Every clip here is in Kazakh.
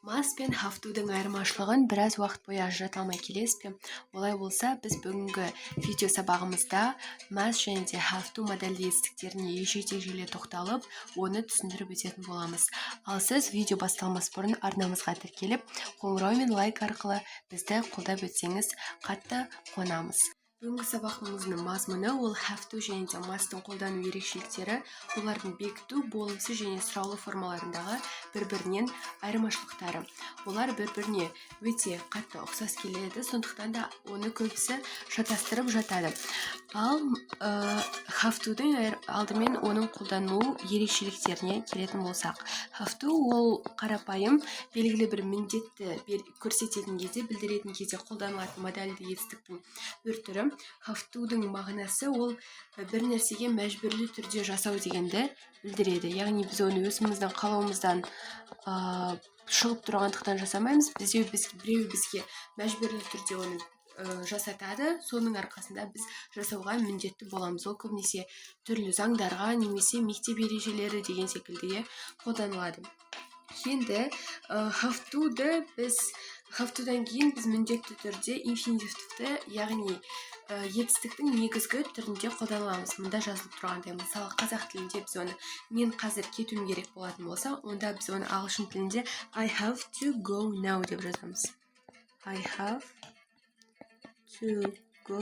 Must пен have to-дың айырмашылығын біраз уақыт бойы ажырата алмай келесіз бе? Олай болса, біз бүгінгі видео сабағымызда must және де have to модальді етістіктеріне егжей-тегжейлі тоқталып, оны түсіндіріп өтетін боламыз. Ал сіз видео басталмас бұрын арнамызға тіркеліп, қоңырау мен лайк арқылы бізді қолдап өтсеңіз, қатты қуанамыз. Бүгінгі сабағымыздың мазмұны: ол have to және де must-тың қолдану ерекшеліктері, олардың бекіту, болымсыз және сұраулы формаларындағы бір-бірінен айырмашылықтары. Олар бір-біріне өте қатты ұқсас келеді, сондықтан да оны көбісі шатастырып жатады. Ал have to-дың алдымен оның қолдану ерекшеліктеріне келетін болсақ, have to ол қарапайым белгілі бір міндетті көрсететін кезде, білдіретін кезде қолданылатын модальді етістіктің бір түрі. Have to-дың мағынасы ол бір нәрсеге мәжбүрлі түрде жасау дегенді білдіреді, яғни біз оны өзіміздің қалауымыздан шығып тұрғандықтан жасамаймыз, біреу бізге мәжбүрлі түрде оны жасатады, соның арқасында біз жасауға міндетті боламыз. Ол көбінесе түрлі заңдарға немесе мектеп ережелері деген секілдіге қолданылады. Енді have to-ды біз, have to-дан кейін біз міндетті түрде инфинитивті, яғни етістіктің негізгі түрінде қолдана. Мында жазылып тұрғандай, мысалы, қазақ тілінде біз оны «мен қазір кетуім керек» болатын болса, онда біз оны ағылшын тілінде «I have to go now» деп жазамыз. «I have to go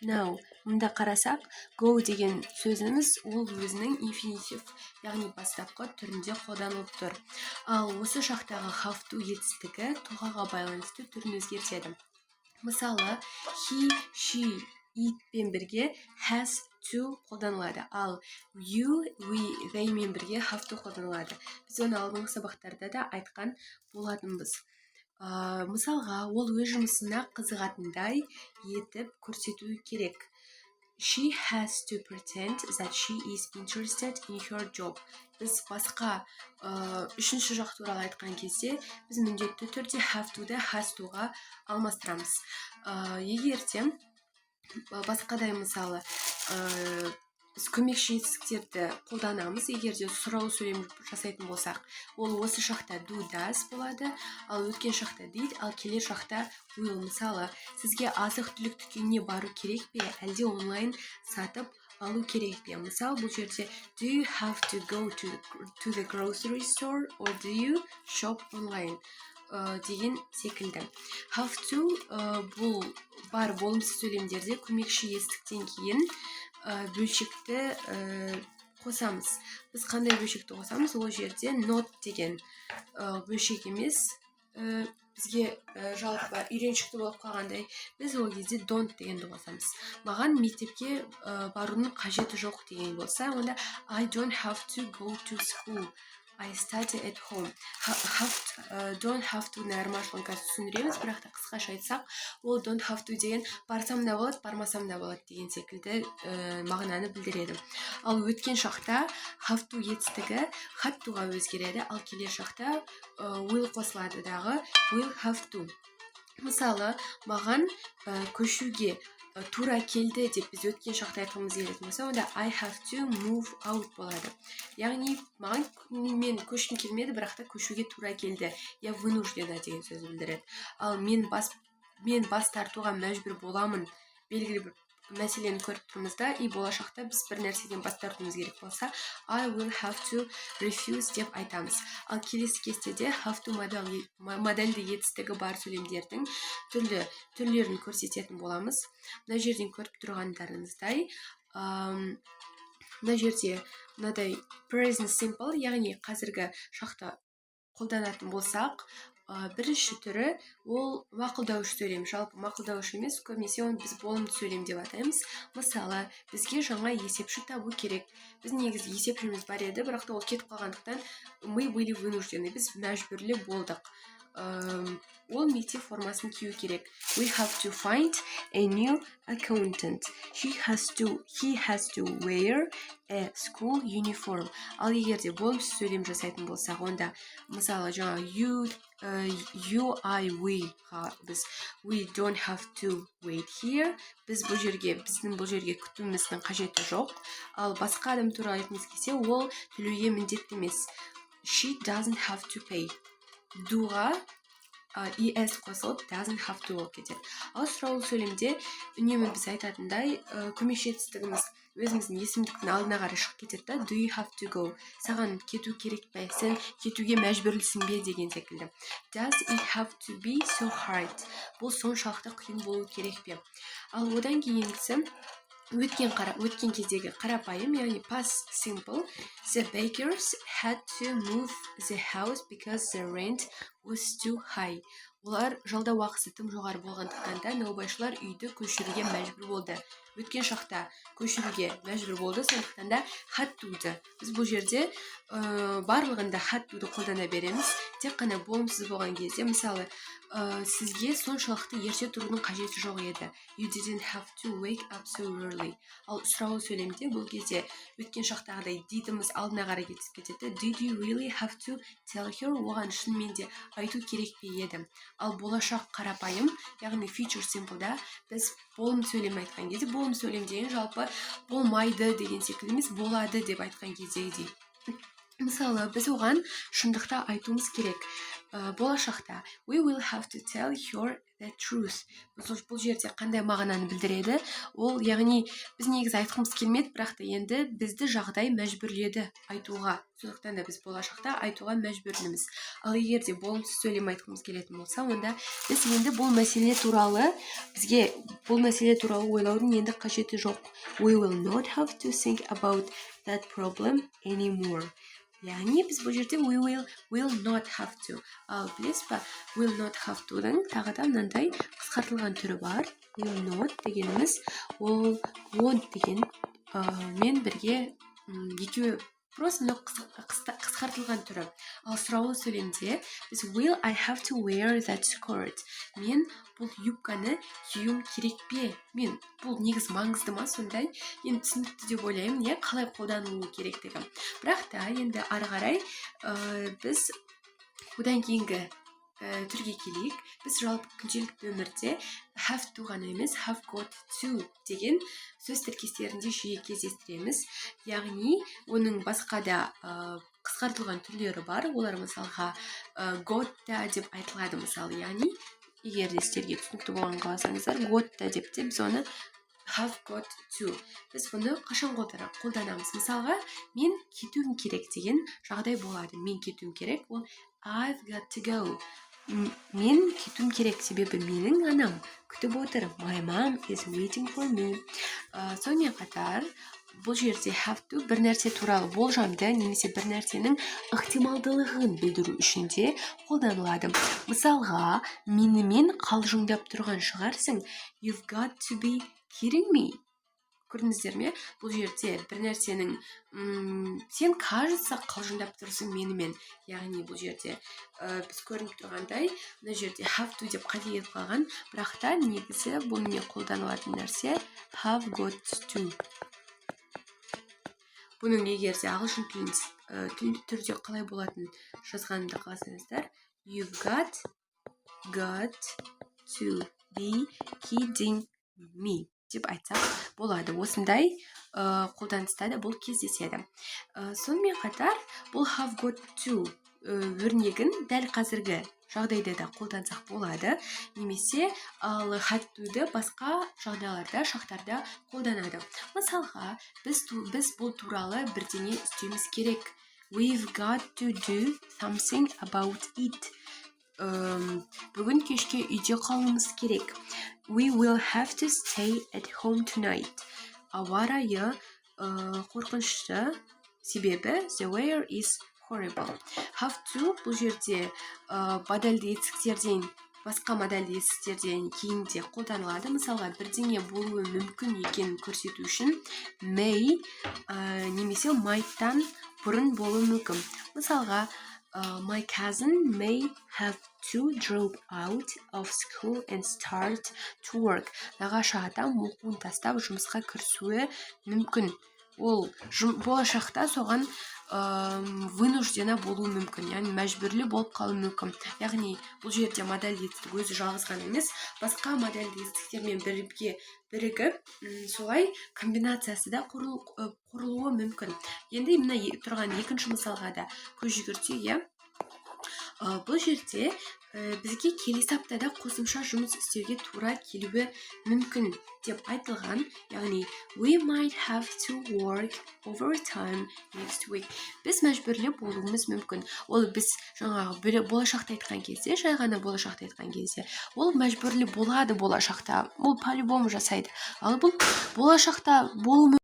now». Мында қарасақ, go деген сөзіміз ол өзінің инфинитив, яғни бастапқы түрінде қолданылып тұр. Ал осы шақтағы have to етістігі тұлғаға байланысты түрін өзгертеді. Мысалы, he, she, it пен бірге has to қолданылады, ал you, we, they мен бірге have to қолданылады. Біз оны алдыңғы сабақтарда да айтқан болатынбыз. Мысалға, ол өз жұмысына қызығатындай етіп көрсету керек. She has to pretend that she is interested in her job. Біз басқа үшінші жақ туралы айтқан кезде біз міндетті түрде have to-ды has to-ға алмастырамыз. Егер де басқадай, мысалы, біз көмекші етістіктерді қолданамыз. Егер де сұрау сөйлем жасайтын болсақ, ол осы шақта do, does болады, ал өткен шақта did, ал келер шақта will. Мысалы, сізге азық түлік дүкеніне бару керек пе, әлде онлайн сатып алу керек пе? Мысалы, бұл жерде do you have to go to the grocery store or do you shop online деген секілді. Have to бұл бар болымсыз сөйлемдерде көмекші етістіктен кейін бөлшекті қосамыз. Біз қандай бөлшекті қосамыз? Ол жерде not деген бөлшек емес, бізге жалпы үйреншікті болып қалғандай, біз ол кезде don't дегенді қосамыз. Маған мектепке барудың қажеті жоқ деген болса, онда I don't have to go to school, I study at home. Have, don't have to айырмашылығын қазір түсіндіреміз, бірақ та қысқаша айтсақ, ол don't have to деген барсам да болады, бармасам да болады деген секілді мағынаны білдіреді. Ал өткен шақта have to етістігі had to-ға өзгереді, ал келер шақта will қосылады дағы, will have to. Мысалы, маған көшуге тура келді деп біз өткен шақта айтқымыз келетін болса, онда I have to move out болады, яғни маған, мен көшкім келмеді, бірақ та көшуге тура келді, я вынуждена деген сөзді білдіреді. Ал мен бас тартуға мәжбүр боламын, белгілі бір мәселені көріп тұрмыз да, и болашақта біз бір нәрседен бас тартуымыз керек болса, I will have to refuse деп айтамыз. Ал келесі кестеде have to модальді етістігі бар сөйлемдердің түрлі түрлерін көрсететін боламыз. Мына жерден көріп тұрғандарыңыздай, мына жерде мынадай present simple, яғни қазіргі шақта қолданатын болсақ, бірінші түрі ол мақұлдауыш сөйлем. Жалпы мақұлдауыш емес, көбінесе оны біз болымды сөйлем деп атаймыз. Мысалы, бізге жаңа есепші табу керек. Біз негізі есепшіміз бар еді, бірақ та ол кетіп қалғандықтан мы были вынуждены, біз мәжбүрлі болдық. Ол мектеп формасын кию керек. We have to find a new accountant. She has to, he has to wear a school uniform. Ал егер де болымсыз сөйлем жасайтын болсақ, онда, мысалы, жаңа you, I, we ға біз we don't have to wait here, біз бұл жерге, біздің бұл жерге күтуіміздің қажеті жоқ. Ал басқа адам туралы айтқымыз келсе, ол төлеуге міндетті емес. She doesn't have to pay. Do-ға es қосылып, doesn't have to болып кетеді. Ал сұраулы сөйлемде үнемі біз айтатындай, көмекші етістігіміз өзіміздің есімдіктің алдына қарай шығып кетеді да. Do you have to go? Саған кету керек пе, сен кетуге мәжбүрлісің бе деген секілді. Does it have to be so hard? Бұл соншалықты қиын болу керек пе? Ал одан кейінгісі өткен кездегі қарапайым, яғни past simple. The bakers had to move the house because the rent was too high. Олар жалдау ақысы тым жоғары болғандықтан да, наубайшылар үйді көшіруге мәжбүр болды. Өткен шақта көшіруге мәжбүр болды, сондықтан да had to-ды біз бұл жерде барлығында had to-ды қолдана береміз. Тек қана болымсыз болған кезде, мысалы, сізге соншалықты ерте тұрудың қажеті жоқ еді. You didn't have to wake up so early. Ал сұраулы сөйлемде бұл кезде өткен шақтағыдай did-іміз алдына қарай кетіп кетеді. Did you really have to tell her? Оған шынымен де айту керек пе еді? Ал болашақ қарапайым, яғни future simple-да біз болым сөйлем айтқан кезде, болым сөйлем деген жалпы болмайды деген секілді емес, болады деп айтқан кездегідей, мысалы, біз оған шындықты айтуымыз керек. Болашақта we will have to tell her the truth. Бұл жерде қандай мағынаны білдіреді ол? Яғни біз негізі айтқымыз келмеді, бірақ та енді бізді жағдай мәжбүрледі айтуға, сондықтан да біз болашақта айтуға мәжбүрліміз. Ал егер де болымсыз сөйлем айтқымыз келетін болса, онда біз енді бұл мәселе туралы, бізге бұл мәселе туралы ойлаудың енді қажеті жоқ. We will not have to think about that problem anymore. Яғни біз бұл жерде we will not have to. Ал білесіз ба, will not have to-дың тағы да мынандай қысқартылған түрі бар. Will not дегеніміз ол won't деген мен бірге, екеуі просто мынау қысқартылған түрі. Ал сұраулы сөйлемде біз will I have to wear that skirt? Мен бұл юбканы киюім керек пе? Мен бұл негізі маңызды ма сондай? Енді түсінікті деп ойлаймын, иә, қалай қолданылуы керектігі. Бірақ та енді ары қарай біз одан кейінгі түрге келейік. Біз жалпы күнделікті өмірде have to ғана емес, have got to деген сөз тіркестерінде жиі кездестіреміз. Яғни оның басқа да қысқартылған түрлері бар. Олар, мысалға, gotta деп айтылады. Мысалы, яғни егер де сіздерге түсінікті болғанын қаласаңыздар, gotta деп те біз оны, have got to, біз бұны қашан қолданамыз? Мысалға, мен кетуім керек деген жағдай болады. Мен кетуім керек, ол I've got to go. Мен кетуім керек, себебі менің анам күтіп отыр. My mom is waiting for me. Сонымен қатар бұл жерде have to бір нәрсе туралы болжамды немесе бір нәрсенің ықтималдылығын білдіру үшін де қолданылады. Мысалға, менімен қалжыңдап тұрған шығарсың. You've got to be kidding me. Көрдіңіздер ме, бұл жерде бір нәрсенің сен, кажется, қалжыңдап тұрсың менімен. Яғни бұл жерде біз көрініп тұрғандай, мына жерде have to деп қате кетіп қалған, бірақ та негізі бұл не қолданылатын нәрсе? Have got to. Бұның егер де ағылшын тілін түрде қалай болатынын жазғанымды қаласаңыздар, you've got to be kidding me деп айтсақ болады. Осындай қолданыста да бұл кездеседі. Сонымен қатар бұл have got to өрнегін дәл қазіргі жағдайда да қолдансақ болады немесе ал had to-ды басқа жағдайларда, шақтарда қолданады. Мысалға, біз бұл туралы бірдеңе істеуіміз керек. We've got to do something about it. Бүгін кешке үйде қалуымыз керек. We will have to stay at home tonight. Ауа райы қорқынышты, себебі the weather is horrible. Have to бұл жерде модальды етістіктерден, басқа модальды етістіктерден кейін де қолданылады. Мысалға, бірдеңе болуы мүмкін екенін көрсету үшін may немесе might-тан бұрын болуы мүмкін. Мысалға, my cousin may have to drop out of school and start to work. Нағашы атам оқуын тастап, жұмысқа кірісуі мүмкін. Ол болашақта соған вынуждена болуы мүмкін, яғни мәжбүрлі болып қалуы мүмкін. Яғни бұл жерде модальды етістік өзі жалғыз ғана емес, басқа модальды етістіктермен бірге бірігіп, солай комбинациясы да құрылуы мүмкін. Енді мына тұрған екінші мысалға да көз жүгіртсек, иә. Бұл жерде бізге келесі аптада қосымша жұмыс істеуге тура келуі мүмкін деп айтылған, яғни we might have to work overtime next week. Біз мәжбүрлі болуымыз мүмкін. Ол біз жаңағы болашақта айтқан кезде, жай ғана болашақта айтқан кезде, ол мәжбүрлі болады болашақта, ол по любому жасайды. Ал бұл болашақта болуы